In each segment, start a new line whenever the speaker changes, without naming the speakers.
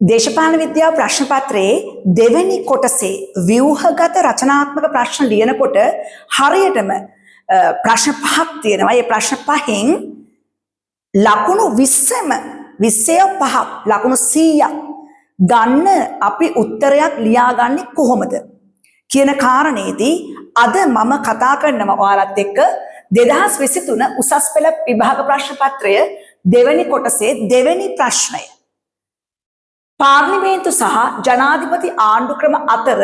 දේශපාලන විද්‍යාව ප්‍රශ්න පත්‍රයේ දෙවෙනි කොටසේ ව්‍යුහගත රචනාත්මක ප්‍රශ්න ලියනකොට හරියටම ප්‍රශ්න පහක් තියෙනවා. ඒ ප්‍රශ්න පහෙන් ලකුණු 20ම 25ක් ලකුණු 100ක් ගන්න අපි උත්තරයක් ලියාගන්නේ කොහොමද කියන කාරණේදී අද මම කතා කරනවා ඔයාලත් එක්ක 2023 උසස් පෙළ විභාග ප්‍රශ්න පත්‍රය දෙවෙනි කොටසේ දෙවෙනි ප්‍රශ්නය. පාර්ලිමේන්තු සහ ජනාධිපති ආණ්ඩු ක්‍රම අතර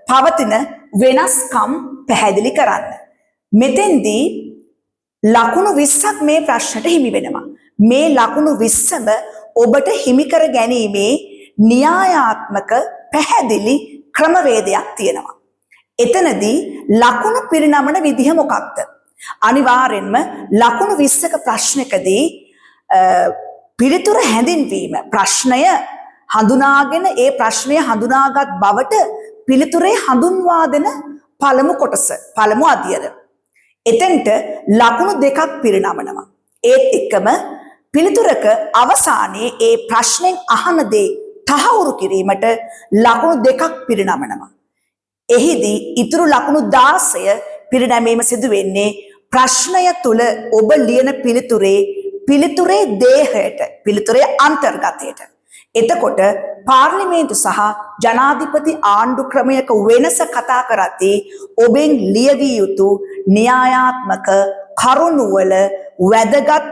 පවතින වෙනස්කම් පැහැදිලි කරන්න. මෙතෙන්දී ලකුණු 20ක් මේ ප්‍රශ්නට හිමි වෙනවා. මේ ලකුණු 20ම ඔබට හිමි කර ගැනීමේ න්‍යායාත්මක පැහැදිලි ක්‍රමවේදයක් තියෙනවා. එතනදී ලකුණු පිරිනමන විදිහ මොකක්ද? අනිවාර්යෙන්ම ලකුණු 20ක ප්‍රශ්නකදී පිළිතුර හැඳින්වීම, ප්‍රශ්නය හඳුනාගෙන ඒ ප්‍රශ්නය හඳුනාගත් බවට පිළිතුරේ හඳුන්වා දෙන පළමු කොටස, පළමු අදියර. එතෙන්ට ලකුණු 2ක් පිරිනමනවා. ඒත් එක්කම පිළිතුරක අවසානයේ ඒ ප්‍රශ්නෙන් අහන දේ තහවුරු කිරීමට ලකුණු 2ක් පිරිනමනවා. එහිදී ඉතුරු ලකුණු 16 පිරිනැමීම සිදු වෙන්නේ ප්‍රශ්නය තුල ඔබ ලියන පිළිතුරේ දේහයට, පිළිතුරේ අන්තර්ගතයට. එතකොට පාර්ලිමේන්තු සහ ජනාධිපති ආණ්ඩු ක්‍රමයක වෙනස කතා කරද්දී ඔබෙන් ලියවිය යුතු න්‍යායාත්මක කරුණුවල වැදගත්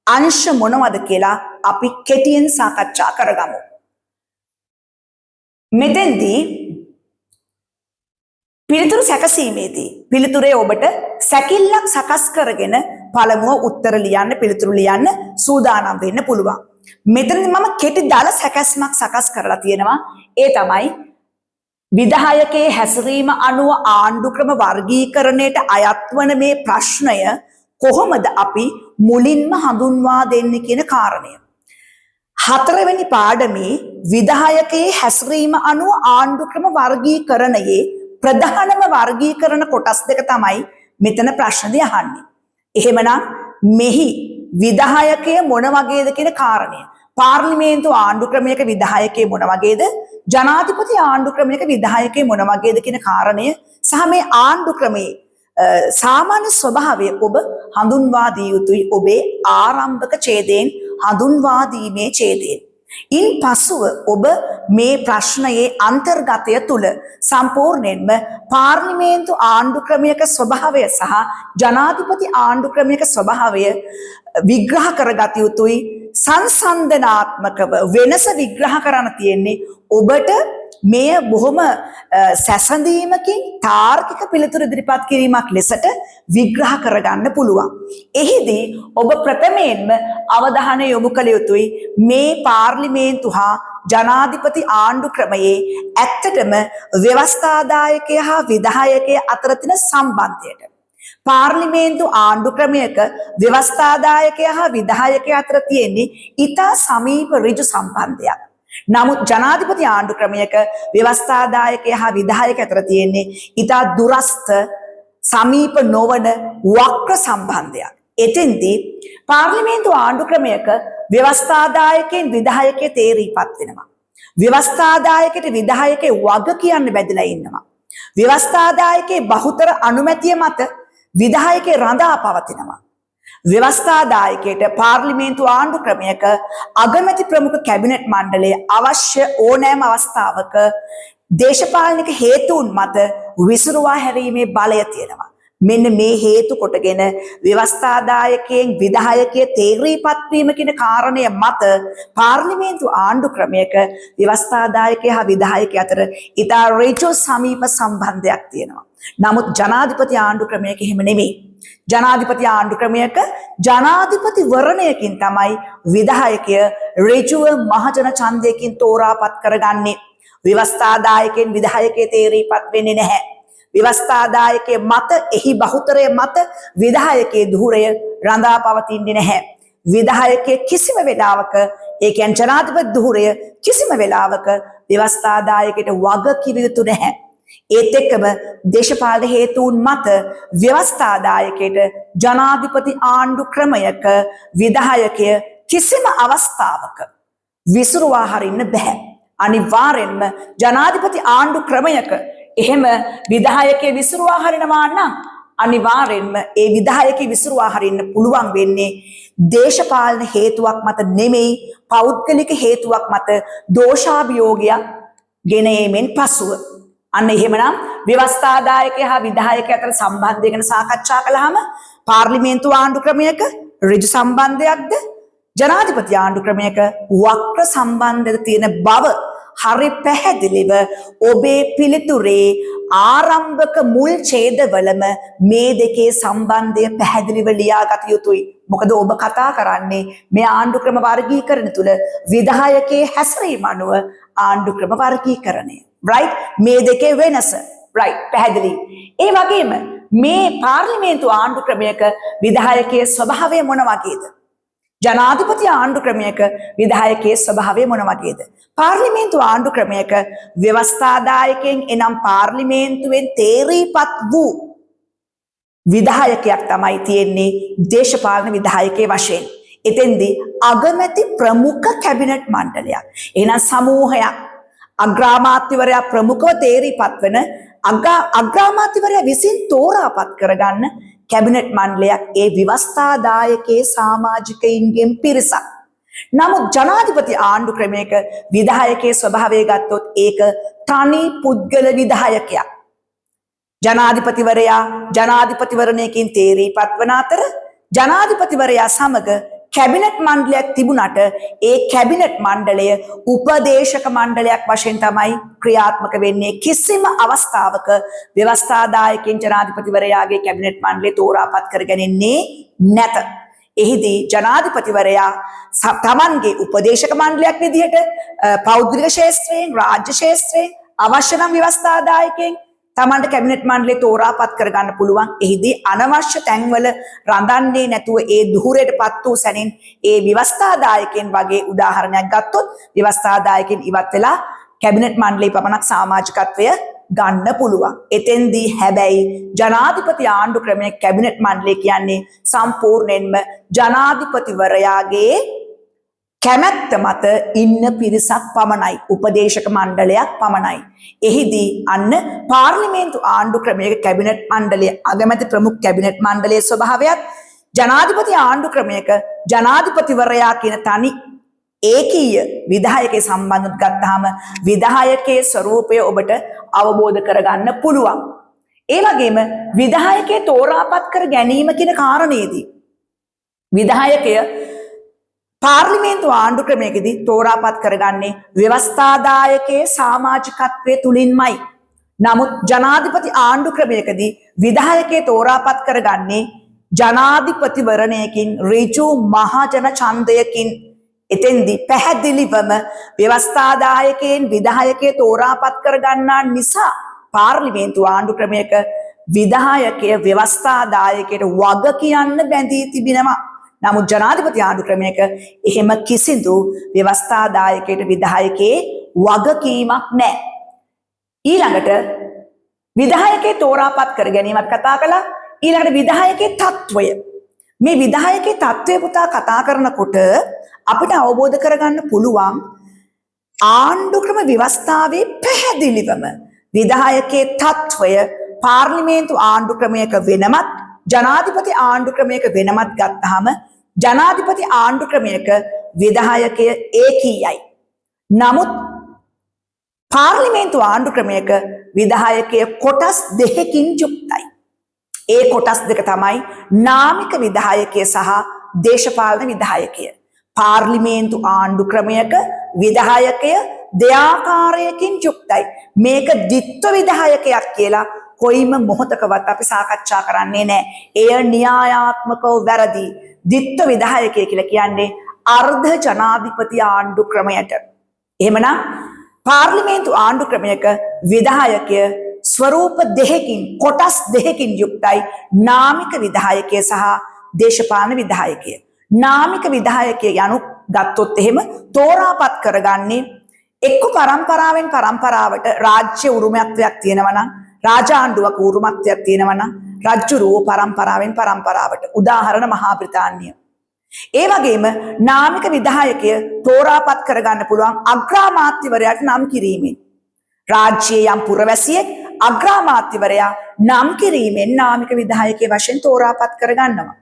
අංශ මොනවද කියලා අපි කෙටියෙන් සාකච්ඡා කරගමු. මෙතෙන්දී පිළිතුරු සැකසීමේදී පිළිතුරේ ඔබට සැකිල්ලක් සකස් කරගෙන පළමුව උත්තර ලියන්න, පිළිතුරු ලියන්න සූදානම් වෙන්න පුළුවන්. මෙතනදී මම කෙටි දළ සැකැස්මක් සකස් කරලා තියෙනවා. ඒ තමයි විධායකයේ හැසිරීම අනුව ආණ්ඩු ක්‍රම වර්ගීකරණයට අයත් වන මේ ප්‍රශ්නය කොහොමද අපි මුලින්ම හඳුන්වා දෙන්නේ කියන කාරණය. හතරවෙනි පාඩමේ විධායකයේ හැසිරීම අනුව ආණ්ඩු ක්‍රම වර්ගීකරණයේ ප්‍රධානම වර්ගීකරණ කොටස් දෙක තමයි මෙතන ප්‍රශ්නදී අහන්නේ. එහෙමනම් මෙහි විධායකය මොන වගේද කියන කාරණය. පාර්ලිමේන්තු ආණ්ඩු ක්‍රමයක විධායකය මොන වගේද? ජනාධිපති ආණ්ඩු ක්‍රමයක විධායකය මොන වගේද කියන කාරණය සහ මේ ආණ්ඩු ක්‍රමයේ සාමාන්‍ය ස්වභාවය ඔබ හඳුන්වා දිය යුතුයි ඔබේ ආරම්භක ඡේදයෙන්, හඳුන්වා දීමේ ඡේදයෙන්. ඉන් පසුව ඔබ මේ ප්‍රශ්නයේ අන්තර්ගතය තුළ සම්පූර්ණයෙන්ම පාර්ලිමේන්තු ආණ්ඩු ක්‍රමයක ස්වභාවය සහ ජනාධිපති ආණ්ඩු ක්‍රමයක ස්වභාවය විග්‍රහ කරගත යුතුයි. සංසන්දනාත්මකව වෙනස විග්‍රහ කරන්න තියෙන්නේ ඔබට මෙය බොහොම සැසඳීමකින් තාර්කික පිළිතුරු ඉදිරිපත් කිරීමක් ලෙසට විග්‍රහ කරගන්න පුළුවන්. එහිදී ඔබ ප්‍රථමයෙන්ම අවධානය යොමු කළ යුතුයි මේ පාර්ලිමේන්තු හා ජනාධිපති ආණ්ඩු ක්‍රමයේ ඇත්තටම ව්‍යවස්ථාදායකය හා විධායකය අතර තියෙන සම්බන්ධයට. පාර්ලිමේන්තු ආණ්ඩු ක්‍රමයක ව්‍යවස්ථාදායකය හා විධායකය අතර තියෙන්නේ ඉතා සමීප ඍජු සම්බන්ධයක්. නමුත් ජනාධිපති ආණ්ඩු ක්‍රමයක ව්‍යවස්ථාදායකය හා විධායකය අතර තියෙන්නේ ඉතා දුරස්ත, සමීප නොවන වක්‍ර සම්බන්ධයක්. එතෙන්දී පාර්ලිමේන්තු ආණ්ඩු ක්‍රමයක ව්‍යවස්ථාදායකයෙන් විධායකය තේරීපත් වෙනවා. ව්‍යවස්ථාදායකයට විධායකේ වග කියන්න බැඳිලා ඉන්නවා. ව්‍යවස්ථාදායකයේ බහුතර අනුමැතිය මත විධායකේ රඳා පවතිනවා. ව්‍යවස්ථාදායකයට පාර්ලිමේන්තු ආණ්ඩු ක්‍රමයක අගමැති ප්‍රමුඛ කැබිනට් මණ්ඩලය අවශ්‍ය ඕනෑම අවස්ථාවක දේශපාලනික හේතුන් මත විසිරුවා හැරීමේ බලය තියෙනවා. මෙන්න මේ හේතු කොටගෙන ව්‍යවස්ථාදායකයෙන් විධායකය තේරීපත් වීම කියන කාරණය මත පාර්ලිමේන්තු ආණ්ඩු ක්‍රමයක ව්‍යවස්ථාදායකය හා විධායකය අතර ඉතා ඍජු සමීප සම්බන්ධයක් තියෙනවා. නමුත් ජනාධිපති ආණ්ඩු ක්‍රමයක එහෙම නෙමෙයි. ජනාධිපති ආණ්ඩු ක්‍රමයක ජනාධිපතිවරණයකින් තමයි විධායකය ඍජුව මහජන ඡන්දයකින් තෝරාපත් කරගන්නේ. ව්‍යවස්ථාදායකයෙන් විධායකය තේරීපත් වෙන්නේ නැහැ. ව්‍යවස්ථාදායකයේ මත, එහි බහුතරය මත විධායකයේ ධුරය රඳා පවතින්නේ නැහැ. විධායකයේ කිසිම වෙලාවක, ඒ කියන්නේ ජනාධිපති ධුරය කිසිම වෙලාවක ව්‍යවස්ථාදායකයට වග කිව යුතු නැහැ. ඒත් එක්කම දේශපාලන හේතුන් මත ව්‍යවස්ථාදායකයට ජනාධිපති ආණ්ඩු ක්‍රමයක විධායකය කිසිම අවස්ථාවක විසිරුවා හරින්න බෑ. අනිවාර්යෙන්ම ජනාධිපති ආණ්ඩු ක්‍රමයක එහෙම විධායකය විසිරුවා හරිනවා නම් අනිවාර්යෙන්ම ඒ විධායකය විසිරුවා හරින්න පුළුවන් වෙන්නේ දේශපාලන හේතුවක් මත නෙමෙයි, පෞද්ගලික හේතුවක් මත දෝෂාභියෝගයක් ගෙන ඒමෙන් පසුව. අන්න එහෙමනම් ව්‍යවස්ථාදායකය හා විධායකය අතර සම්බන්ධය ගැන සාකච්ඡා කළාම පාර්ලිමේන්තු ආණ්ඩු ක්‍රමයක ඍජු සම්බන්ධයක්ද, ජනාධිපති ආණ්ඩු ක්‍රමයක වක්‍ර සම්බන්ධද තියෙන බව හරි පැහැදිලිව ඔබේ පිළිතුරේ ආරම්භක මුල් ඡේදවලම මේ දෙකේ සම්බන්ධය පැහැදිලිව ලියාගත යුතුයි. මොකද ඔබ කතා කරන්නේ මේ ආණ්ඩු ක්‍රම වර්ගීකරණ තුල විධායකයේ හැසිරීම අනුව ආණ්ඩු ක්‍රම වර්ගීකරණය. Right? මේ දෙකේ වෙනස. Right, පැහැදිලි. ඒ වගේම මේ පාර්ලිමේන්තු ආණ්ඩු ක්‍රමයක විධායකයේ ස්වභාවය මොන වගේද? ජනාධිපති ආණ්ඩු ක්‍රමයක විධායකයේ ස්වභාවය මොන වගේද? පාර්ලිමේන්තු ආණ්ඩු ක්‍රමයක ව්‍යවස්ථාදායකයෙන් එනම් පාර්ලිමේන්තුවෙන් තේරීපත් වූ විධායකයක් තමයි තියෙන්නේ දේශපාලන විධායකයේ වශයෙන්. එතෙන්දී අගමැති ප්‍රමුඛ කැබිනට් මණ්ඩලයක්. එහෙනම් සමූහයක් අග්‍රාමාත්‍යවරයා ප්‍රමුඛව තේරීපත් වෙන, අග්‍රාමාත්‍යවරයා විසින් තෝරාපත් කරගන්න කැබිනට් මණ්ඩලයක්, ඒ ව්‍යවස්ථාදායකයේ සමාජිකයින්ගෙන් පිරිසක්. නමුත් ජනාධිපති ආණ්ඩු ක්‍රමයක විධායකයේ ස්වභාවය ගත්තොත් ඒක තනි පුද්ගල විධායකයක්. ජනාධිපතිවරයා ජනාධිපතිවරණයකින් තේරීපත් වන අතර ජනාධිපතිවරයා සමග කැබිනට් මණ්ඩලයක් තිබුණට ඒ කැබිනට් මණ්ඩලය උපදේශක මණ්ඩලයක් වශයෙන් තමයි ක්‍රියාත්මක වෙන්නේ. කිසිම අවස්ථාවක ව්‍යවස්ථාදායකයන් ජනාධිපතිවරයාගේ කැබිනට් මණ්ඩලය තෝරාපත් කරගැනෙන්නේ නැත. එහිදී ජනාධිපතිවරයා තමන්ගේ උපදේශක මණ්ඩලයක් විදිහට පෞද්ගලික ක්ෂේත්‍රයෙන්, රාජ්‍ය ක්ෂේත්‍රයෙන්, අවශ්‍ය නම් ව්‍යවස්ථාදායකයන් තමන්ට කැබිනට් මණ්ඩලය තෝරාපත් කරගන්න පුළුවන්. එහිදී අනවශ්‍ය තැන්වල රඳන්නේ නැතුව ඒ දුහුරයට පත් වූ සැනින් ඒ ව්‍යවස්ථාදායකයන් වගේ උදාහරණයක් ගත්තොත් ව්‍යවස්ථාදායකයන් ඉවත් වෙලා කැබිනට් මණ්ඩලයේ පමණක් සමාජිකත්වය ගන්න පුළුවන්. එතෙන්දී හැබැයි ජනාධිපති ආණ්ඩු ක්‍රමයේ කැබිනට් මණ්ඩලය කියන්නේ සම්පූර්ණයෙන්ම ජනාධිපතිවරයාගේ කැමැත්ත මත ඉන්න පිරිසක් පමණයි, උපදේශක මණ්ඩලයක් පමණයි. එහිදී අන්න පාර්ලිමේන්තු ආණ්ඩු ක්‍රමයක කැබිනට් මණ්ඩලය අගමැති ප්‍රමුඛ කැබිනට් මණ්ඩලයේ ස්වභාවයත්, ජනාධිපති ආණ්ඩු ක්‍රමයක ජනාධිපතිවරයා කියන තනි ඒකීය විධායකයේ සම්බන්ධව ගත්තාම විධායකයේ ස්වරූපය ඔබට අවබෝධ කරගන්න පුළුවන්. ඒ වගේම විධායකයේ තෝරාපත් කර ගැනීම කියන කාරණේදී විධායකය පාර්ලිමේන්තු ආණ්ඩු ක්‍රමයකදී තෝරාපත් කරගන්නේ ව්‍යවස්ථාදායකයේ සමාජිකත්වය තුලින්මයි. නමුත් ජනාධිපති ආණ්ඩු ක්‍රමයකදී විධායකයේ තෝරාපත් කරගන්නේ ජනාධිපතිවරණයකින්, ඍජු මහජන ඡන්දයකින්. එතෙන්දී පැහැදිලිවම ව්‍යවස්ථාදායකයෙන් විධායකයේ තෝරාපත් කරගන්නා නිසා පාර්ලිමේන්තු ආණ්ඩු ක්‍රමයක විධායකය ව්‍යවස්ථාදායකයට වග කියන්න බැඳී තිබෙනවා. නමුත් ජනාධිපති ආණ්ඩු ක්‍රමයක එහෙම කිසිදු ව්‍යවස්ථාදායකයට විධායකයේ වගකීමක් නැහැ. ඊළඟට විධායකයේ තෝරාපත් කර ගැනීමත් කතා කළා. ඊළඟට විධායකයේ තත්වය. මේ විධායකයේ තත්වය පුතා කතා කරනකොට අපිට අවබෝධ කරගන්න පුළුවන් ආණ්ඩු ක්‍රම ව්‍යවස්ථාවේ පැහැදිලිවම විධායකයේ තත්වය පාර්ලිමේන්තු ආණ්ඩු ක්‍රමයක වෙනමත්, ජනාධිපති ආණ්ඩු ක්‍රමයක වෙනමත් ගත්තාම ජනාධිපති ආණ්ඩු ක්‍රමයක විධායකය ඒකීයයි. නමුත් පාර්ලිමේන්තු ආණ්ඩු ක්‍රමයක විධායකය කොටස් දෙකකින් යුක්තයි. ඒ කොටස් දෙක තමයි නාමික විධායකය සහ දේශපාලන විධායකය. පාර්ලිමේන්තු ආණ්ඩු ක්‍රමයක විධායකය දෙආකාරයකින් යුක්තයි. මේක ද්විත්ව විධායකයක් කියලා කොයිම මොහොතකවත් අපි සාකච්ඡා කරන්නේ නැහැ. එය න්‍යායාත්මකව වැරදි. ද්විත්ව විධායකය කියලා කියන්නේ අර්ධ ජනාධිපති ආණ්ඩු ක්‍රමයට. එහෙමනම් පාර්ලිමේන්තු ආණ්ඩු ක්‍රමයක විධායකය ස්වරූප දෙකකින්, කොටස් දෙකකින් යුක්තයි: නාමික විධායකය සහ දේශපාලන විධායකය. නාමික විධායකය යනු ගත්තොත් එහෙම තෝරාපත් කරගන්නේ එක්ක පරම්පරාවෙන් පරම්පරාවට රාජ්‍ය උරුමත්වයක් තියෙනවා නම්, රාජාණ්ඩුවක උරුමත්වයක් තියෙනවා නම්, රජ්ජුරුවෝ පරම්පරාවෙන් පරම්පරාවට, උදාහරණ මහා බ්‍රිතාන්‍ය. ඒ වගේම නාමික විධායකය තෝරාපත් කරගන්න පුළුවන් අග්‍රාමාත්‍යවරයාට නම් කිරීමෙන්. රාජ්‍යයේ යම් පුරවැසියෙක් අග්‍රාමාත්‍යවරයා නම් කිරීමෙන් නාමික විධායකය වශයෙන් තෝරාපත් කරගන්නවා.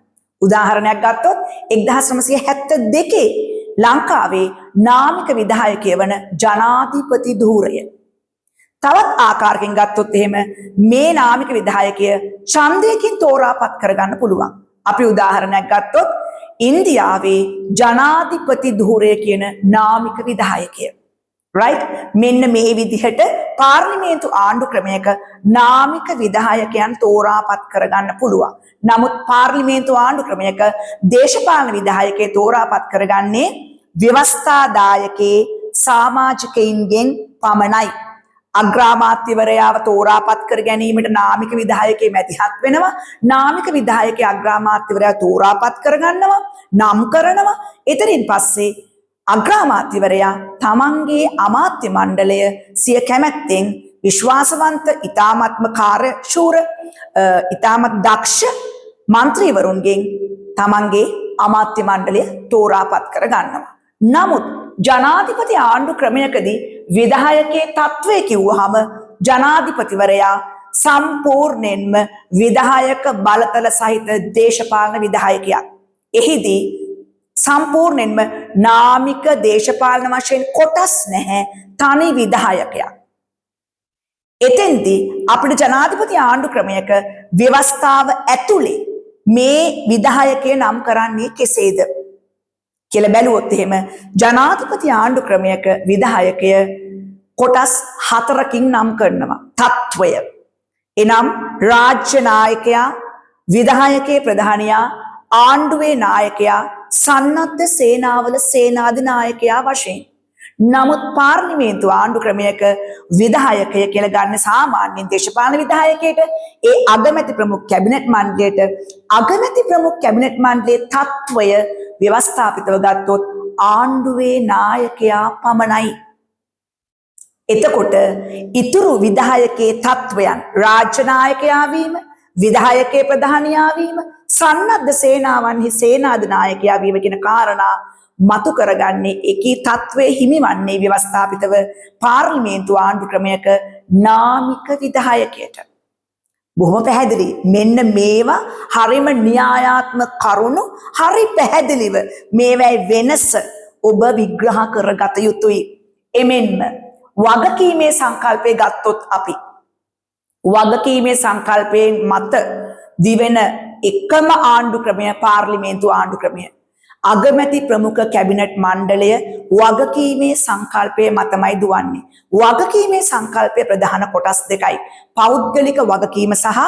උදාහරණයක් ගත්තොත් 1972 ලංකාවේ නාමික විධායකය වන ජනාධිපති ධූරය. තවත් ආකාරකින් ගත්තොත් එහෙම මේ නාමික විධායකය ඡන්දයකින් තෝරාපත් කරගන්න පුළුවන්. අපි උදාහරණයක් ගත්තොත් ඉන්දියාවේ ජනාධිපති ධූරය කියන නාමික විධායකය. රයිට්, මෙන්න මේ විදිහට පාර්ලිමේන්තු ආණ්ඩු ක්‍රමයක නාමික විධායකයන් තෝරාපත් කරගන්න පුළුවන්. නමුත් පාර්ලිමේන්තු ආණ්ඩු ක්‍රමයක දේශපාලන විධායකය තෝරාපත් කරගන්නේ ව්‍යවස්ථාදායකයේ සමාජිකයින්ගෙන් පමණයි. අග්‍රාමාත්‍යවරයාව තෝරාපත් කර ගැනීමට නාමික විධායකයේ මැදිහත් වෙනවා. නාමික විධායකයේ අග්‍රාමාත්‍යවරයා තෝරාපත් කරගන්නවා, නම් කරනවා. එතනින් පස්සේ අග්‍රාමාත්‍යවරයා තමන්ගේ අමාත්‍ය මණ්ඩලය සිය කැමැත්තෙන් විශ්වාසවන්ත, ඉතාමත්ම කාර්යශූර, ඉතාමත් දක්ෂ මන්ත්‍රීවරුන්ගෙන් තමන්ගේ අමාත්‍ය මණ්ඩලය තෝරාපත් කර ගන්නවා. නමුත් ජනාධිපති ආණ්ඩු ක්‍රමයකදී විධායකයේ තත්ත්වය කිව්වහම ජනාධිපතිවරයා සම්පූර්ණයෙන්ම විධායක බලතල සහිත දේශපාලන විධායකයක්. එහිදී සම්පූර්ණයෙන්ම නාමික දේශපාලන වශයෙන් කොටස් නැහැ, තනි විධායකයක්. එතෙන්දී අපිට ජනාධිපති ආණ්ඩු ක්‍රමයක ව්‍යවස්ථාව ඇතුලේ මේ විධායකය නම් කරන්නේ කෙසේද කියලා බැලුවොත් එහෙම ජනාධිපති ආණ්ඩු ක්‍රමයක විධායකය කොටස් හතරකින් නම් කරනවා. තත්වය. එනම් රාජ්‍ය නායකයා, විධායකයේ ප්‍රධානියා, ආණ්ඩුවේ නායකයා, සන්නද්ධ සේනාවල සේනාධිනායකයා වශයෙන්. නමුත් පාර්ලිමේන්තු ආණ්ඩු ක්‍රමයක විධායකය කියලා ගන්න සාමාන්‍යයෙන් දේශපාලන විධායකයට, ඒ අගමැති ප්‍රමුඛ කැබිනට් මණ්ඩලයට. අගමැති ප්‍රමුඛ කැබිනට් මණ්ඩලයේ තත්වය ව්‍යවස්ථාපිතව ගත්තොත් ආණ්ඩුවේ නායකයා පමණයි. එතකොට ඉතුරු විධායකයේ තත්වයන් රාජ්‍ය නායකයා වීම, විධායකයේ ප්‍රධානියා වීම, සන්නද්ධ සේනාවන්හි සේනාධිනායකයා වීම කියන කාරණා මතු කරගන්නේ, එකී තත්වයේ හිමිවන්නේ ව්‍යවස්ථාපිතව පාර්ලිමේන්තු ආණ්ඩු ක්‍රමයක නාමික විධායකයට. බොහොම පැහැදිලි. මෙන්න මේවා හරිම න්‍යායාත්මක කරුණු. හරි පැහැදිලිව මේවැයි වෙනස ඔබ විග්‍රහ කරගත යුතුයි. එමෙන්ම වගකීමේ සංකල්පය ගත්තොත් අපි වගකීමේ සංකල්පයෙන් මත දිවෙන එකම ආණ්ඩු ක්‍රමය පාර්ලිමේන්තු ආණ්ඩු ක්‍රමය. අගමැති ප්‍රමුඛ කැබිනට් මණ්ඩලය වගකීමේ සංකල්පය මතමයි දුවන්නේ. වගකීමේ සංකල්පය ප්‍රධාන කොටස් දෙකයි. පෞද්ගලික වගකීම සහ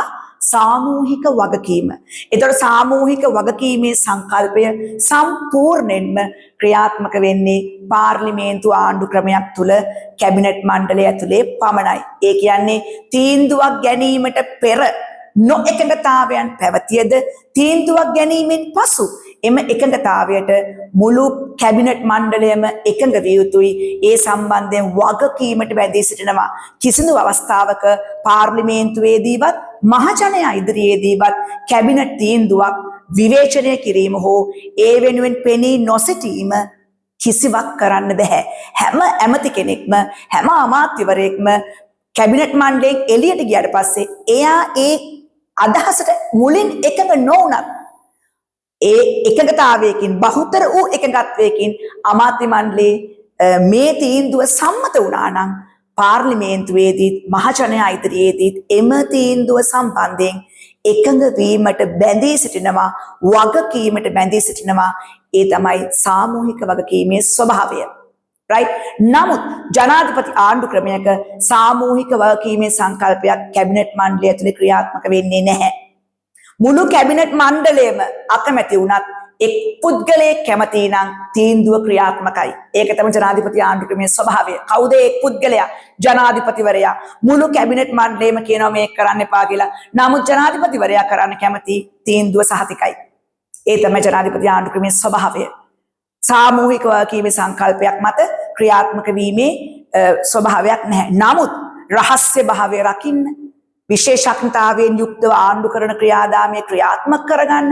සාමූහික වගකීම. එතකොට සාමූහික වගකීමේ සංකල්පය සම්පූර්ණයෙන්ම ක්‍රියාත්මක වෙන්නේ පාර්ලිමේන්තු ආණ්ඩු ක්‍රමයක් තුල කැබිනට් මණ්ඩලය ඇතුලේ පමණයි. ඒ කියන්නේ තීන්දුවක් ගැනීමට පෙර නොඑකඟතාවයන් පැවතියද, තීන්දුවක් ගැනීමෙන් පසු එම එකඟතාවයට මුළු කැබිනට් මණ්ඩලයම එකඟ විය යුතුයි. ඒ සම්බන්ධයෙන් වගකීමට බැඳී සිටිනවා. කිසිදු අවස්ථාවක පාර්ලිමේන්තුවේදීවත් මහජනයා ඉදිරියේදීවත් කැබිනට් තීන්දුවක් විවේචනය කිරීම හෝ ඒ වෙනුවෙන් පෙනී නොසිටීම කිසිවක් කරන්න බැහැ. හැම ඇමති කෙනෙක්ම, හැම අමාත්‍යවරයෙක්ම කැබිනට් මණ්ඩලයෙන් එළියට ගියාට පස්සේ එයා ඒ අදහසට මුලින් එකඟ නොවුනත් ඒ එකඟතාවයකින්, බහුතර වූ එකඟත්වයකින් අමාත්‍ය මණ්ඩලයේ මේ තීන්දුව සම්මත වුණා නම් පාර්ලිමේන්තුවේදීත් මහජනයා ඉදිරියේදීත් එම තීන්දුව සම්බන්ධයෙන් එකඟ වීමට බැඳී සිටිනවා, වගකීමට බැඳී සිටිනවා. ඒ තමයි සාමූහික වගකීමේ ස්වභාවය. රයිට්, නමුත් ජනාධිපති ආණ්ඩු ක්‍රමයක සාමූහික වගකීමේ සංකල්පයක් කැබිනට් මණ්ඩලය ඇතුලේ ක්‍රියාත්මක වෙන්නේ නැහැ. මුළු කැබිනට් මණ්ඩලයම අකමැති වුණත් එක් පුද්ගලයෙක් කැමති නම් තීන්දුව ක්‍රියාත්මකයි. ඒක තමයි ජනාධිපති ආණ්ඩු ක්‍රමයේ ස්වභාවය. කවුද ඒ එක් පුද්ගලයා? ජනාධිපතිවරයා. මුළු කැබිනට් මණ්ඩලයම කියනවා මේක කරන්න එපා කියලා. නමුත් ජනාධිපතිවරයා කරන්න කැමති තීන්දුව සහතිකයි. ඒ තමයි ජනාධිපති ආණ්ඩු ක්‍රමයේ ස්වභාවය. සාමූහික වගකීමේ සංකල්පයක් මත ක්‍රියාත්මක වීමේ ස්වභාවයක් නැහැ. නමුත් රහස්‍ය භාවය රකින්න, විශේෂඥතාවයෙන් යුක්තව ආණ්ඩු කරන ක්‍රියාදාමය ක්‍රියාත්මක කරගන්න,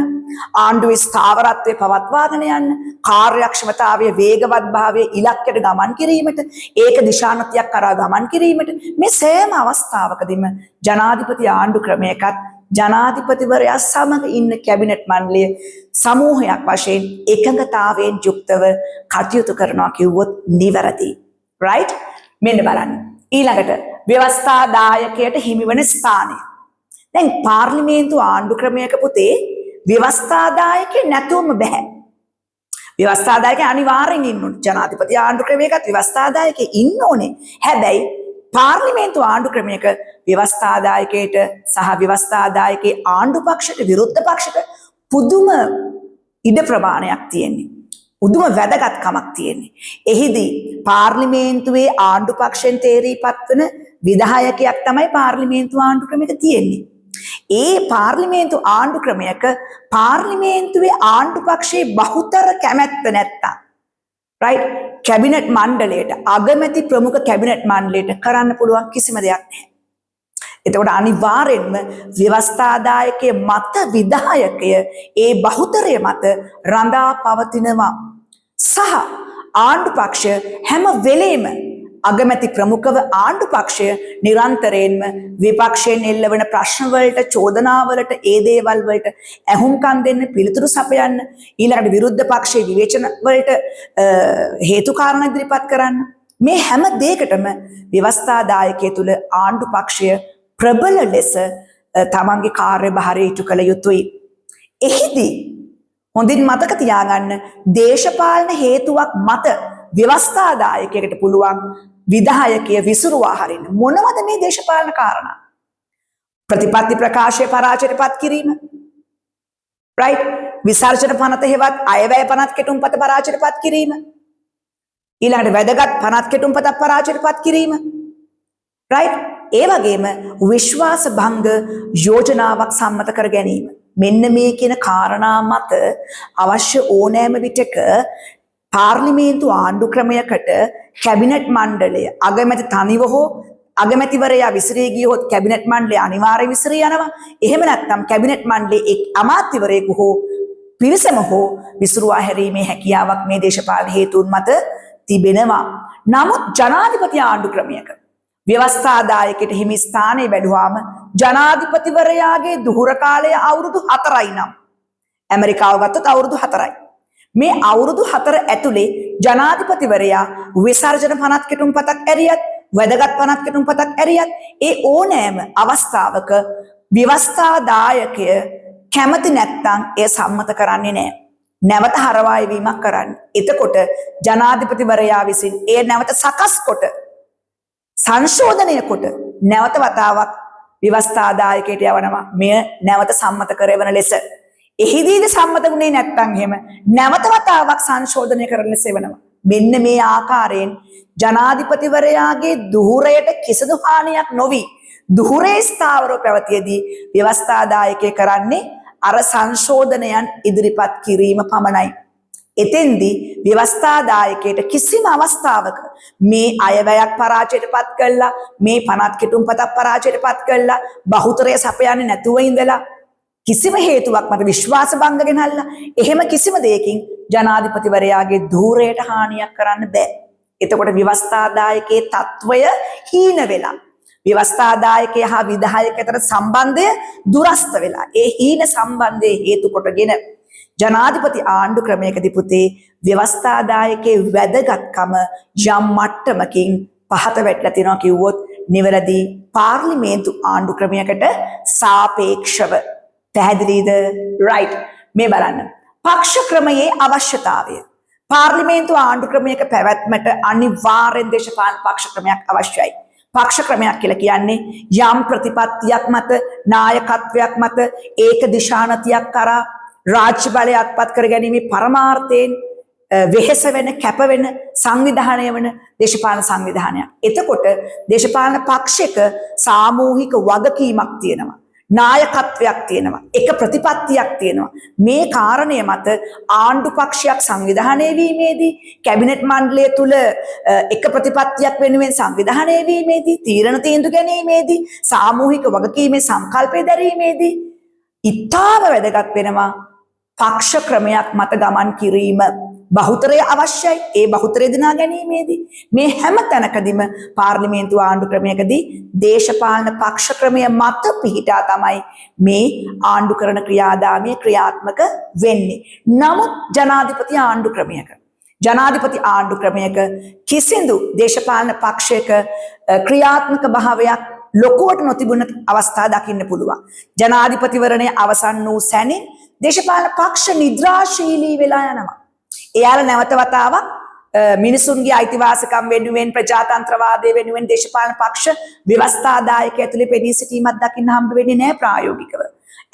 ආණ්ඩුවේ ස්ථාවරත්වය පවත්වාගෙන යන්න, කාර්යක්ෂමතාවය වේගවත් භාවය ඉලක්කයට ගමන් කිරීමට, ඒක දිශානතියක් කරා ගමන් කිරීමට මේ සෑම අවස්ථාවකදීම ජනාධිපති ආණ්ඩු ක්‍රමයකත් ජනාධිපතිවරයා සමග ඉන්න කැබිනට් මණ්ඩලය සමූහයක් වශයෙන් එකඟතාවයෙන් යුක්තව කටයුතු කරනවා කිව්වොත් නිවැරදි. රයිට්? මෙන්න බලන්න. ඊළඟට ව්‍යවස්ථාදායකයට හිමිවන ස්ථානය. දැන් පාර්ලිමේන්තු ආණ්ඩු ක්‍රමයක පුතේ ව්‍යවස්ථාදායකය නැතුවම බැහැ. ව්‍යවස්ථාදායකය අනිවාර්යෙන් ඉන්න ඕනේ. ජනාධිපති ආණ්ඩු ක්‍රමයකත් ව්‍යවස්ථාදායකය ඉන්න ඕනේ. හැබැයි පාර්ලිමේන්තු ආණ්ඩු ක්‍රමයක ව්‍යවස්ථාදායකයට සහ ව්‍යවස්ථාදායකයේ ආණ්ඩු පක්ෂයට විරුද්ධ පක්ෂයට පුදුම ඉඩ ප්‍රමාණයක් තියෙන්නේ. පුදුම වැදගත්කමක් තියෙන්නේ. එහිදී පාර්ලිමේන්තුවේ ආණ්ඩු පක්ෂයෙන් තේරී පත්වන විධායකයක් තමයි පාර්ලිමේන්තු ආණ්ඩු ක්‍රමයක තියෙන්නේ. ඒ පාර්ලිමේන්තු ආණ්ඩු ක්‍රමයක පාර්ලිමේන්තුවේ ආණ්ඩු පක්ෂයේ බහුතර කැමැත්ත නැත්තම්, රයිට්, කැබිනට් මණ්ඩලයට, අගමැති ප්‍රමුඛ කැබිනට් මණ්ඩලයට කරන්න පුළුවන් කිසිම දෙයක් නැහැ. එතකොට අනිවාර්යෙන්ම ව්‍යවස්ථාදායකයේ මත විධායකය ඒ බහුතරය මත රඳා පවතිනවා. සහ ආණ්ඩු පක්ෂය හැම වෙලේම අගමැති ප්‍රමුඛව ආණ්ඩු පක්ෂය නිරන්තරයෙන්ම විපක්ෂයෙන් එල්ලවන ප්‍රශ්න වලට, චෝදනා වලට, ඒ දේවල් වලට ඇහුම්කන් දෙන්න, පිළිතුරු සපයන්න, ඊළඟට විරුද්ධ පක්ෂයේ විවේචන වලට හේතු කාරණා ඉදිරිපත් කරන්න, මේ හැම දෙයකටම ව්‍යවස්ථාදායකය තුල ආණ්ඩු පක්ෂය ප්‍රබල ලෙස තමන්ගේ කාර්යභාරය ඉටු කළ යුතුයි. එහිදී හොඳින් මතක තියාගන්න, දේශපාලන හේතුවක් මත ව්‍යවස්ථාදායකයෙකුට පුළුවන් විධායකය විසුරුවා හරින්න. මොනවද මේ දේශපාලන කාරණා? ප්‍රතිපත්ති ප්‍රකාශය පරාජයට පත් කිරීම. රයිට්? විසර්ජන පනත හෙවත් අයවැය පනත් කෙටුම්පත පරාජයට පත් කිරීම. ඊළඟට වැදගත් පනත් කෙටුම්පතක් පරාජයට පත් කිරීම. රයිට්? ඒ වගේම විශ්වාස භංග යෝජනාවක් සම්මත කර ගැනීම. මෙන්න මේ කියන කාරණා මත අවශ්‍ය ඕනෑම විටක පාර්ලිමේන්තු ආණ්ඩු ක්‍රමයකට කැබිනට් මණ්ඩලය අගමැති තනිව හෝ, අගමැතිවරයා විසිරී ගියොත් කැබිනට් මණ්ඩලය අනිවාර්යයෙන් විසිරී යනවා. එහෙම නැත්නම් කැබිනට් මණ්ඩලයේ එක් අමාත්‍යවරයෙකු හෝ පිරිසම හෝ විසිරුවා හැරීමේ හැකියාවක් මේ දේශපාලන හේතුන් මත තිබෙනවා. නමුත් ජනාධිපති ආණ්ඩු ක්‍රමයක ව්‍යවස්ථාදායකයට හිමි ස්ථානය බැලුවාම ජනාධිපතිවරයාගේ දුහුර කාලය අවුරුදු 4යි නම්, ඇමරිකාව ගත්තොත් අවුරුදු 4යි. මේ අවුරුදු 4 ඇතුලේ ජනාධිපතිවරයා විසර්ජන පනත් කෙටුම්පතක් ඇරියත්, වැදගත් පනත් කෙටුම්පතක් ඇරියත්, ඒ ඕනෑම අවස්ථාවක ව්‍යවස්ථාදායකය කැමති නැත්නම් එය සම්මත කරන්නේ නැහැ. නැවත හරවා එවීමක් කරන්න. එතකොට ජනාධිපතිවරයා විසින් එය නැවත සකස් කොට, සංශෝධනය කොට, නැවත වතාවක් ව්‍යවස්ථාදායකයට යවනවා මෙය නැවත සම්මත කරවන ලෙස. එහිදීද සම්මත වුණේ නැත්නම් එහෙම නැවත වතාවක් සංශෝධනය කරන ලෙස එවනවා. මෙන්න මේ ආකාරයෙන් ජනාධිපතිවරයාගේ දුහුරයට කිසිදු හානියක් නොවි දුහුරේ ස්ථාවරව පැවතියදී ව්‍යවස්ථාදායකය කරන්නේ අර සංශෝධනයන් ඉදිරිපත් කිරීම පමණයි. එතෙන්දී ව්‍යවස්ථාදායකයට කිසිම අවස්ථාවක මේ අයවැයක් පරාජයට පත් කළා, මේ පනත් කෙටුම්පතක් පරාජයට පත් කළා, බහුතරය සපයන්නේ නැතුව ඉඳලා, කිසිම හේතුවක් මත විශ්වාස භංග ගෙනල්ලා, එහෙම කිසිම දෙයකින් ජනාධිපතිවරයාගේ ධූරයට හානියක් කරන්න බෑ. එතකොට ව්‍යවස්ථාදායකයේ තත්වය හීන වෙලා, ව්‍යවස්ථාදායකය හා විධායක අතර සම්බන්ධය දුරස්ත වෙලා, ඒ හීන සම්බන්ධය හේතු කොටගෙන ජනාධිපති ආණ්ඩු ක්‍රමයකදී පුතේ ව්‍යවස්ථාදායකයේ වැදගත්කම යම් මට්ටමකින් පහත වැටලා තියෙනවා කිව්වොත් නිවැරදි, පාර්ලිමේන්තු ආණ්ඩු ක්‍රමයකට සාපේක්ෂව. පැහැදිලිද? රයිට්. මේ බලන්න. පක්ෂ ක්‍රමයේ අවශ්‍යතාවය. පාර්ලිමේන්තු ආණ්ඩු ක්‍රමයක පැවැත්මට අනිවාර්යෙන් දේශපාලන පක්ෂ ක්‍රමයක් අවශ්‍යයි. පක්ෂ ක්‍රමයක් කියලා කියන්නේ යම් ප්‍රතිපත්තියක් මත, නායකත්වයක් මත, ඒක දිශානතියක් කරා රාජ්‍ය බලය අත්පත් කර ගැනීමේ පරමාර්ථයෙන් වෙහෙස වෙන, කැප වෙන, සංවිධානය වන දේශපාලන සංවිධානයක්. එතකොට දේශපාලන පක්ෂයක සාමූහික වගකීමක් තියෙනවා. නායකත්වයක් තියෙනවා. එක ප්‍රතිපත්තියක් තියෙනවා. මේ කාරණය මත ආණ්ඩු පක්ෂයක් සංවිධානය වීමේදී, කැබිනට් මණ්ඩලය තුල එක ප්‍රතිපත්තියක් වෙනුවෙන් සංවිධානය වීමේදී, තීරණ තීන්දුව ගැනීමේදී, සාමූහික වගකීමේ සංකල්පය දැරීමේදී ඉතාම වැදගත් වෙනවා පක්ෂ ක්‍රමයක් මත ගමන් කිරීම. බහුතරය අවශ්‍යයි. ඒ බහුතරය දිනා ගැනීමේදී මේ හැම තැනකදීම පාර්ලිමේන්තු ආණ්ඩු ක්‍රමයකදී දේශපාලන පක්ෂ ක්‍රමය මත පිහිටා තමයි මේ ආණ්ඩු කරන ක්‍රියාදාමය ක්‍රියාත්මක වෙන්නේ. නමුත් ජනාධිපති ආණ්ඩු ක්‍රමයක කිසිදු දේශපාලන පක්ෂයක ක්‍රියාත්මක භාවයක් ලොකුවට නොතිබුණ අවස්ථා දකින්න පුළුවන්. ජනාධිපතිවරණය අවසන් වූ සැනින් දේශපාලන පක්ෂ නිද්‍රාශීලී වෙලා යනවා. එයාලා නැවත වතාවක් මිනිසුන්ගේ අයිතිවාසිකම් වෙනුවෙන්, ප්‍රජාතන්ත්‍රවාදය වෙනුවෙන් දේශපාලන පක්ෂ ව්‍යවස්ථාදායක ඇතුලේ පෙනී සිටීමක් දකින්න හම්බ වෙන්නේ නැහැ ප්‍රායෝගිකව.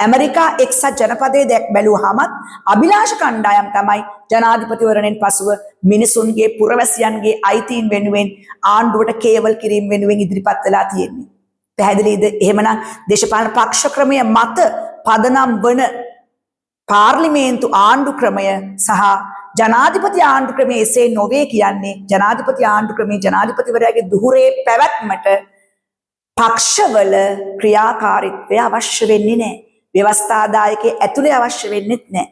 ඇමරිකා එක්සත් ජනපදයේ දැක් බැලුවහමත් අභිලාෂ කණ්ඩායම් තමයි ජනාධිපතිවරණයෙන් පසුව මිනිසුන්ගේ, පුරවැසියන්ගේ අයිතීන් වෙනුවෙන් ආණ්ඩුවට කේවල් කිරීම වෙනුවෙන් ඉදිරිපත් වෙලා තියෙන්නේ. පැහැදිලිද? එහෙමනම් දේශපාලන පක්ෂ ක්‍රමය මත පදනම් වන පාර්ලිමේන්තු ආණ්ඩු ක්‍රමය සහ ජනාධිපති ආණ්ඩු ක්‍රමය එසේ නොවේ කියන්නේ, ජනාධිපති ආණ්ඩු ක්‍රමයේ ජනාධිපතිවරයාගේ දුහුරේ පැවැත්මට පක්ෂවල ක්‍රියාකාරීත්වය අවශ්‍ය වෙන්නේ නැහැ. ව්‍යවස්ථාදායකයේ ඇතුලේ අවශ්‍ය වෙන්නෙත් නැහැ.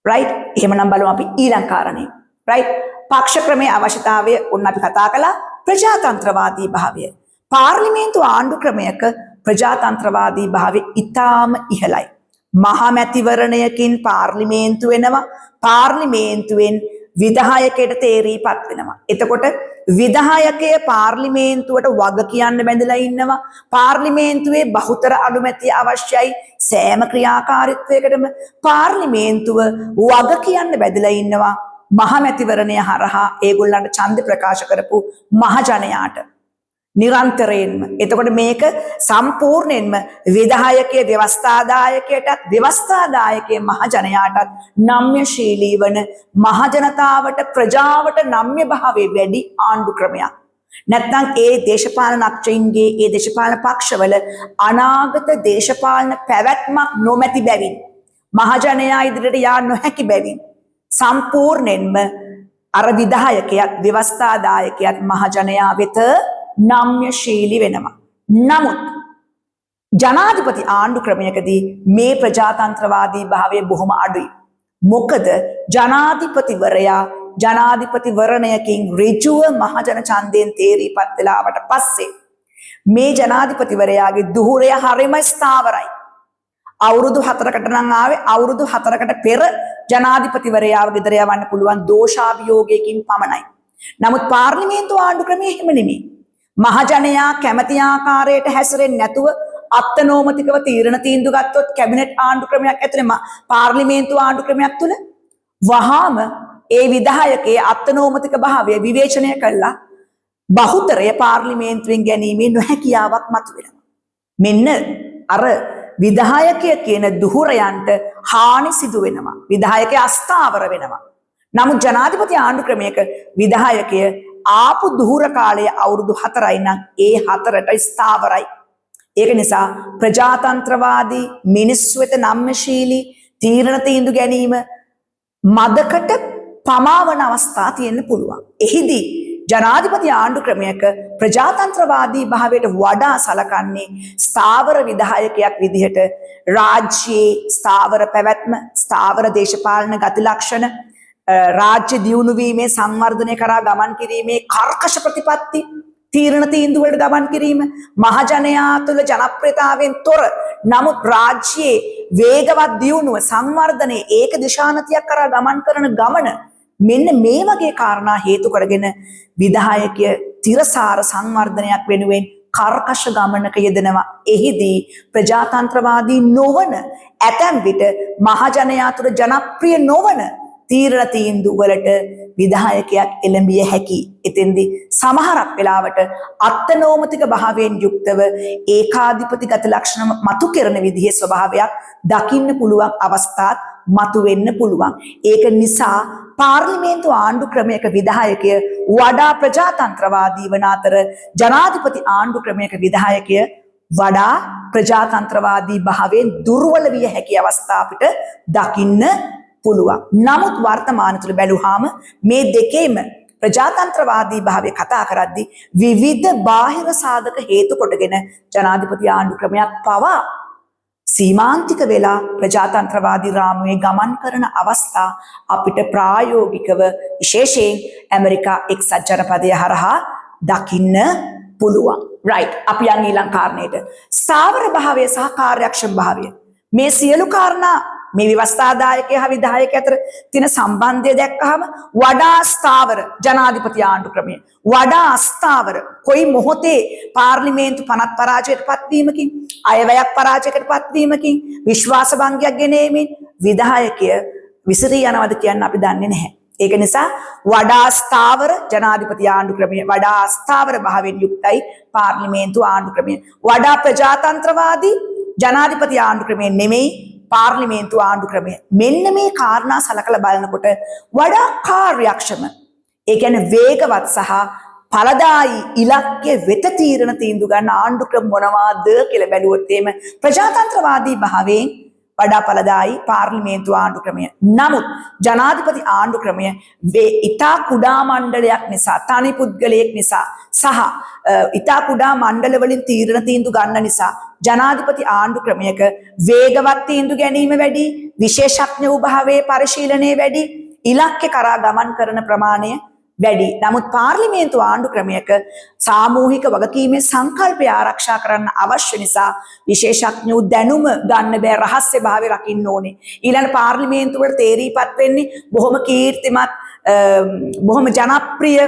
රයිට්? එහෙමනම් බලමු අපි ඊළඟ කාරණේ. රයිට්? පක්ෂ ක්‍රමයේ අවශ්‍යතාවය ඔන්න අපි කතා කළා. ප්‍රජාතන්ත්‍රවාදී භාවය. පාර්ලිමේන්තු ආණ්ඩු ක්‍රමයක ප්‍රජාතන්ත්‍රවාදී භාවය ඉතාම ඉහළයි. මහමැතිවරණයකින් පාර්ලිමේන්තු වෙනවා. පාර්ලිමේන්තුවෙන් විධායකයට තේරීපත් වෙනවා. එතකොට විධායකය පාර්ලිමේන්තුවට වග කියන්න බැඳලා ඉන්නවා. පාර්ලිමේන්තුවේ බහුතර අනුමැතිය අවශ්‍යයි සෑම ක්‍රියාකාරීත්වයකටම. පාර්ලිමේන්තුව වග කියන්න බැඳලා ඉන්නවා මහමැතිවරණය හරහා ඒගොල්ලන්ට ඡන්ද ප්‍රකාශ කරපු මහජනයාට නිරන්තරයෙන්ම. එතකොට මේක සම්පූර්ණයෙන්ම විධායකයේ ව්‍යවස්ථාදායකයටත්, ව්‍යවස්ථාදායකයේ මහජනයාටත් නම්‍යශීලී වන, මහජනතාවට, ප්‍රජාවට නම්‍ය භාවයේ වැඩි ආණ්ඩු ක්‍රමයක්. නැත්නම් ඒ දේශපාලන අක්ෂයින්ගේ, ඒ දේශපාලන පක්ෂවල අනාගත දේශපාලන පැවැත්මක් නොමැති බැවින්, මහජනයා ඉදිරියට යා නොහැකි බැවින්, සම්පූර්ණයෙන්ම අර විධායකයත් ව්‍යවස්ථාදායකයත් මහජනයා වෙත නම්‍යශීලී වෙනවා. නමුත් ජනාධිපති ආණ්ඩු ක්‍රමයකදී මේ ප්‍රජාතන්ත්‍රවාදී භාවය බොහොම අඩුයි. මොකද ජනාධිපතිවරයා ජනාධිපතිවරණයකින් ඍජුව මහජන ඡන්දයෙන් තේරීපත් වෙලා ආවට පස්සේ මේ ජනාධිපතිවරයාගේ දුහුරය හරිම ස්ථාවරයි. අවුරුදු 4කට නම් ආවේ, අවුරුදු 4කට පෙර ජනාධිපතිවරයාව ගෙදර යවන්න පුළුවන් දෝෂාභියෝගයකින් පමණයි. නමුත් පාර්ලිමේන්තු ආණ්ඩු ක්‍රමය එහෙම නෙමෙයි. මහජනයා කැමති ආකාරයට හැසිරෙන්නේ නැතුව අත්නෝමතිකව තීරණ තීන්දුව ගත්තොත් කැබිනට් ආණ්ඩු ක්‍රමයක් ඇතුලේ, පාර්ලිමේන්තු ආණ්ඩු ක්‍රමයක් තුල වහාම ඒ විධායකයේ අත්නෝමතික භාවය විවේචනය කළා බහුතරය පාර්ලිමේන්තුවෙන් ගැනීමේ නොහැකියාවක් මතුවෙනවා. මෙන්න අර විධායකය කියන දුහුරයන්ට හානි සිදු වෙනවා. විධායකය අස්ථාවර වෙනවා. නමුත් ජනාධිපති ආණ්ඩු ක්‍රමයක විධායකය ආපු දුහුර කාලය අවුරුදු 4යි නම් ඒ 4ට ස්ථාවරයි. ඒක නිසා ප්‍රජාතන්ත්‍රවාදී, මිනිස්සු වෙත නම්‍යශීලී තීරණ තීන්දුව ගැනීම මදකට පමාවන අවස්ථා තියෙන්න පුළුවන්. එහිදී ජනාධිපති ආණ්ඩු ක්‍රමයක ප්‍රජාතන්ත්‍රවාදී භාවයට වඩා සලකන්නේ ස්ථාවර විධායකයක් විදිහට රාජ්‍යයේ ස්ථාවර පැවැත්ම, ස්ථාවර දේශපාලන ගති ලක්ෂණ, රාජ්‍ය දියුණු වීමේ, සංවර්ධනය කරා ගමන් කිරීමේ කර්කශ ප්‍රතිපත්ති, තීරණ තීන්දුව වලට ගමන් කිරීම, මහජනයා තුළ ජනප්‍රියතාවයෙන් තොර නමුත් රාජ්‍යයේ වේගවත් දියුණුව, සංවර්ධනය ඒක දිශානතියක් කරා ගමන් කරන ගමන, මෙන්න මේ වගේ කාරණා හේතු කරගෙන විධායකය තිරසාර සංවර්ධනයක් වෙනුවෙන් කර්කශ ගමනක යෙදෙනවා. එහිදී ප්‍රජාතන්ත්‍රවාදී නොවන, ඇතැම් විට මහජනයා තුළ ජනප්‍රිය නොවන තීරණ තීන්දුව වලට විධායකයක් එළඹිය හැකි. එතෙන්දී සමහරක් වෙලාවට අත්නෝමතික භාවයෙන් යුක්තව ඒකාධිපති ගති ලක්ෂණ මතු කරන විදිහේ ස්වභාවයක් දකින්න පුළුවන් අවස්ථාත් මතුවෙන්න පුළුවන්. ඒක නිසා පාර්ලිමේන්තු ආණ්ඩු ක්‍රමයක විධායකය වඩා ප්‍රජාතන්ත්‍රවාදී වන අතර ජනාධිපති ආණ්ඩු ක්‍රමයක විධායකය වඩා ප්‍රජාතන්ත්‍රවාදී භාවයෙන් දුර්වල විය හැකි අවස්ථා අපිට දකින්න පුළුවන්. නමුත් වර්තමාන තුළ බැලුවාම මේ දෙකේම ප්‍රජාතන්ත්‍රවාදී භාවය කතා කරද්දී විවිධ බාහිර සාධක හේතු කොටගෙන ජනාධිපති ආණ්ඩු ක්‍රමයක් පවා සීමාන්තික වෙලා ප්‍රජාතන්ත්‍රවාදී රාමුවේ ගමන් කරන අවස්ථා අපිට ප්‍රායෝගිකව විශේෂයෙන් ඇමරිකා එක්සත් ජනපදය හරහා දකින්න පුළුවන්. රයිට්, අපි යන් ඊළඟ කාරණයට. ස්ථාවර භාවය සහ කාර්යක්ෂම භාවය. මේ සියලු කාරණා, මේ ව්‍යවස්ථාදායකය හා විධායකය අතර තියෙන සම්බන්ධය දැක්කහම වඩා ස්ථාවර ජනාධිපති ආණ්ඩු ක්‍රමය. වඩා අස්ථාවර, කොයි මොහොතේ පාර්ලිමේන්තු පනත් පරාජයට පත්වීමකින්, අයවැයක් පරාජයකට පත්වීමකින්, විශ්වාස භංගයක් ගෙනීමෙන් විධායකය විසිරී යනවද කියන්න අපි දන්නේ නැහැ. ඒක නිසා වඩා ස්ථාවර ජනාධිපති ආණ්ඩු ක්‍රමය, වඩා අස්ථාවර භාවයෙන් යුක්තයි පාර්ලිමේන්තු ආණ්ඩු ක්‍රමය. වඩා ප්‍රජාතන්ත්‍රවාදී ජනාධිපති ආණ්ඩු ක්‍රමය නෙමෙයි පාර්ලිමේන්තු ආණ්ඩු ක්‍රමය. මෙන්න මේ කාරණා සලකලා බලනකොට වඩා කාර්යක්ෂම, ඒ කියන්නේ වේගවත් සහ ඵලදායී ඉලක්කය වෙත තීරණ තීන්දුව ගන්න ආණ්ඩු ක්‍රම මොනවාද කියලා බැලුවොත් එහෙම ප්‍රජාතන්ත්‍රවාදී භාවයෙන් වඩා ඵලදායී පාර්ලිමේන්තු ආණ්ඩු ක්‍රමය. නමුත් ජනාධිපති ආණ්ඩු ක්‍රමය ඉතා කුඩා මණ්ඩලයක් නිසා, තනි පුද්ගලයෙක් නිසා සහ ඉතා කුඩා මණ්ඩල වලින් තීරණ තීන්දුව ගන්න නිසා ජනාධිපති ආණ්ඩු ක්‍රමයක වේගවත් තීන්දුව ගැනීම වැඩි, විශේෂඥ වූ භාවයේ පරිශීලනය වැඩි, ඉලක්ක කරා ගමන් කරන ප්‍රමාණය වැඩි. නමුත් පාර්ලිමේන්තු ආණ්ඩු ක්‍රමයක සාමූහික වගකීමේ සංකල්පය ආරක්ෂා කරන්න අවශ්‍ය නිසා විශේෂඥ වූ දැනුම ගන්න බෑ, රහස්‍ය භාවය රකින්න ඕනේ. ඊළඟ පාර්ලිමේන්තු වල තේරීපත් වෙන්නේ බොහොම කීර්තිමත්, බොහොම ජනප්‍රිය,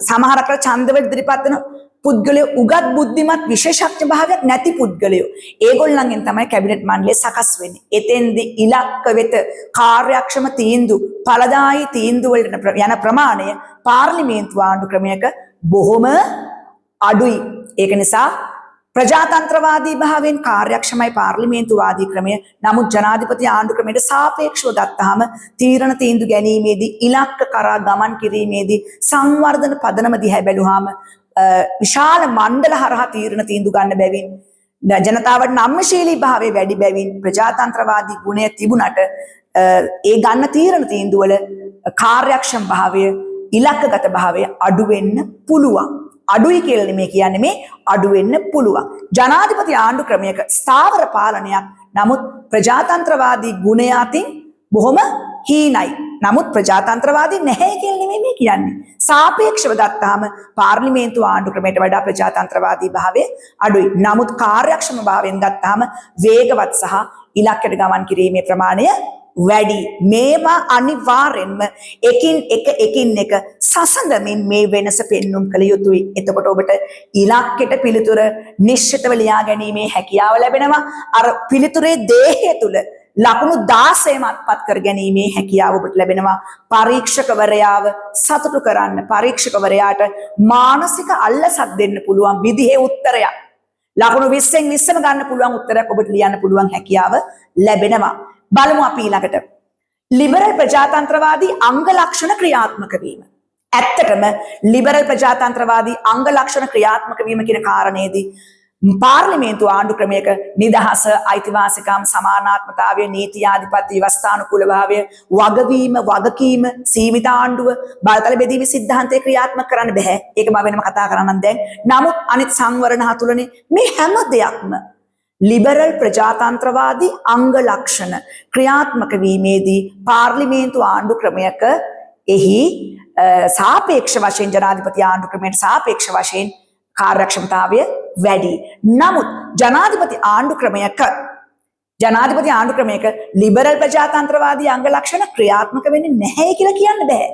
සමහර අතර ඡන්දවල ඉදිරිපත් වෙන පුද්ගලයෝ, උගත් බුද්ධිමත් විශේෂඥ භාවයක් නැති පුද්ගලයෝ. ඒගොල්ලන්ගෙන් තමයි කැබිනට් මණ්ඩලය සකස් වෙන්නේ. එතෙන්දි ඉලක්ක වෙත කාර්යක්ෂම තීන්දුව, ඵලදායී තීන්දුව වලට යන ප්‍රමාණය පාර්ලිමේන්තු ආණ්ඩු ක්‍රමයක බොහොම අඩුයි. ඒක නිසා ප්‍රජාතන්ත්‍රවාදී භාවයෙන් කාර්යක්ෂමයි පාර්ලිමේන්තුවාදී ක්‍රමය. නමුත් ජනාධිපති ආණ්ඩු ක්‍රමයට සාපේක්ෂව ගත්තාම තීරණ තීන්දුව ගැනීමේදී, ඉලක්ක කරා ගමන් කිරීමේදී, සංවර්ධන පදනම දිහා බැලුවාම විශාල මණ්ඩල හරහා තීරණ තීන්දුව ගන්න බැවින්, ජනතාවට නම්‍යශීලී භාවය වැඩි බැවින්, ප්‍රජාතන්ත්‍රවාදී ගුණය තිබුණට ඒ ගන්න තීරණ තීන්දුව වල කාර්යක්ෂම භාවය, ඉලක්කගත භාවය අඩු වෙන්න පුළුවන්. අඩුයි කියලා නෙමෙයි කියන්නේ, මේ අඩු වෙන්න පුළුවන්. ජනාධිපති ආණ්ඩු ක්‍රමයක ස්ථාවර පාලනයක්. නමුත් ප්‍රජාතන්ත්‍රවාදී ගුණය අතින් බොහොම හීනයි. නමුත් ප්‍රජාතන්ත්‍රවාදී නැහැ කියලා නෙමෙයි මේ කියන්නේ. සාපේක්ෂව ගත්තාම පාර්ලිමේන්තු ආණ්ඩු ක්‍රමයට වඩා ප්‍රජාතන්ත්‍රවාදී භාවය අඩුයි. නමුත් කාර්යක්ෂම භාවයෙන් ගත්තාම වේගවත් සහ ඉලක්කයට ගමන් කිරීමේ ප්‍රමාණය වැඩි. මේවා අනිවාර්යෙන්ම එකින් එක එකින් එක සසඳමින් මේ වෙනස පෙන්නුම් කළ යුතුයි. එතකොට ඔබට ඉලක්කයට පිළිතුර නිශ්චිතව ලියා ගැනීමේ හැකියාව ලැබෙනවා. අර පිළිතුරේ දේහය තුල ලකුණු 16ම අත්පත් කර ගැනීමේ හැකියාව ඔබට ලැබෙනවා. පරීක්ෂකවරයාව සතුටු කරන්න, පරීක්ෂකවරයාට මානසික අල්ලසක් දෙන්න පුළුවන් විදිහේ උත්තරයක්. ලකුණු 20න් 20ම ගන්න පුළුවන් උත්තරයක් ඔබට ලියන්න පුළුවන් හැකියාව ලැබෙනවා. බලමු අපි ඊළඟට. ලිබරල් ප්‍රජාතන්ත්‍රවාදී අංග ලක්ෂණ ක්‍රියාත්මක වීම. ඇත්තටම ලිබරල් ප්‍රජාතන්ත්‍රවාදී අංග ලක්ෂණ ක්‍රියාත්මක වීම කියන කාරණේදී පාර්ලිමේන්තු ආණ්ඩු ක්‍රමයක නිදහස, අයිතිවාසිකම්, සමානාත්මතාවය, නීති ආධිපත්‍ය, ව්‍යවස්ථානුකූලභාවය, වගවීම, වගකීම, සීමිත ආණ්ඩුව, බලතල බෙදීමේ සිද්ධාන්තය ක්‍රියාත්මක කරන්න බෑ. ඒක මම වෙනම කතා කරන්නම් දැන්. නමුත් අනිත් සංවරණ හතුලනේ මේ හැම දෙයක්ම ලිබරල් ප්‍රජාතන්ත්‍රවාදී අංග ලක්ෂණ ක්‍රියාත්මක වීමේදී පාර්ලිමේන්තු ආණ්ඩු ක්‍රමයක එහි සාපේක්ෂ වශයෙන් ජනාධිපති ආණ්ඩු ක්‍රමයට සාපේක්ෂ වශයෙන් කාර්යක්ෂමතාවය වැඩි. නමුත් ජනාධිපති ආණ්ඩු ක්‍රමයක ලිබරල් ප්‍රජාතන්ත්‍රවාදී අංග ලක්ෂණ ක්‍රියාත්මක වෙන්නේ නැහැ කියලා කියන්න බෑ.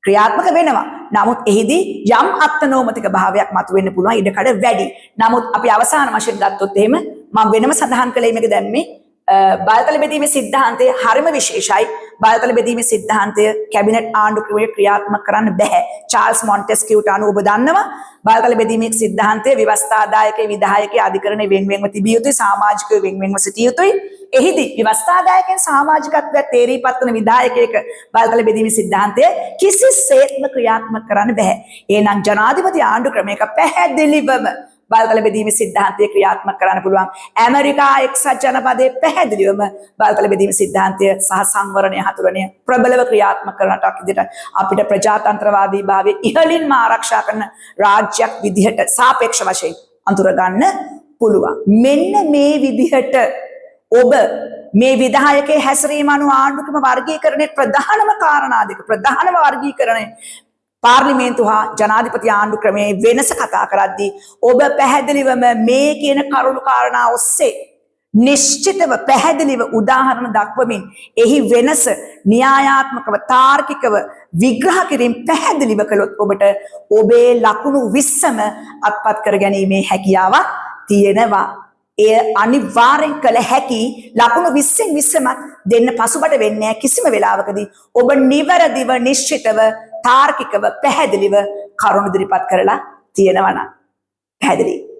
ක්‍රියාත්මක වෙනවා. නමුත් එහිදී යම් අත්නෝමතික භාවයක් මතුවෙන්න පුළුවන් ඉඩකඩ වැඩි. නමුත් අපි අවසාන වශයෙන් ගත්තොත් එහෙම මම වෙනම සඳහන් කළේ මේක දැම්මේ බලතල බෙදීමේ සිද්ධාන්තය හරිම විශේෂයි. බලතල බෙදීමේ සිද්ධාන්තය කැබිනට් ආණ්ඩු ක්‍රමයේ ක්‍රියාත්මක කරන්න බැහැ. චාල්ස් මොන්ටෙස්කියුට අනුව ඔබ දන්නවා බලතල බෙදීමේ සිද්ධාන්තය ව්‍යවස්ථාදායකයේ විධායකයේ අධිකරණයේ වෙන් වෙන්ව තිබිය යුතුයි, සමාජිකයෝ වෙන් වෙන්ව සිටිය යුතුයි. එහිදී ව්‍යවස්ථාදායකයන් සමාජිකත්වයක් තේරීපත් වන විධායකයෙක් බලතල බෙදීමේ සිද්ධාන්තය කිසිසේත්ම ක්‍රියාත්මක කරන්න බැහැ. එහෙනම් ජනාධිපති ආණ්ඩු ක්‍රමයක පැහැදිලිවම බලතල බෙදීමේ සිද්ධාන්තය ක්‍රියාත්මක කරන්න පුළුවන්. ඇමරිකා එක්සත් ජනපදයේ පැහැදිලිවම බලතල බෙදීමේ සිද්ධාන්තය සහ සංවරණය හතුරණය ප්‍රබලව ක්‍රියාත්මක කරන රටක් විදිහට අපිට ප්‍රජාතන්ත්‍රවාදී භාවය ඉහළින්ම ආරක්ෂා කරන රාජ්‍යයක් විදිහට සාපේක්ෂ වශයෙන් අඳුරගන්න පුළුවන්. මෙන්න මේ විදිහට ඔබ මේ විධායකයේ හැසිරීම අනුව ආණ්ඩුක්‍රම වර්ගීකරණයේ ප්‍රධානම කාරණා දෙක, ප්‍රධානම වර්ගීකරණය පාර්ලිමේන්තු හා ජනාධිපති ආණ්ඩු ක්‍රමයේ වෙනස කතා කරද්දී ඔබ පැහැදිලිවම මේ කියන කරුණු කාරණා ඔස්සේ නිශ්චිතව පැහැදිලිව උදාහරණ දක්වමින් එහි වෙනස න්‍යායාත්මකව තාර්කිකව විග්‍රහ කිරීම පැහැදිලිව කළොත් ඔබට ඔබේ ලකුණු 20ම අත්පත් කර ගැනීමේ හැකියාවක් තියෙනවා. එය අනිවාර්යෙන් කළ හැකි. ලකුණු 20න් 20මත් දෙන්න පසුබට වෙන්නේ නැහැ කිසිම වෙලාවකදී. ඔබ නිවැරදිව, නිශ්චිතව, තාර්කිකව, පැහැදිලිව කරුණු ඉදිරිපත් කරලා තියෙනවා නම්. පැහැදිලි.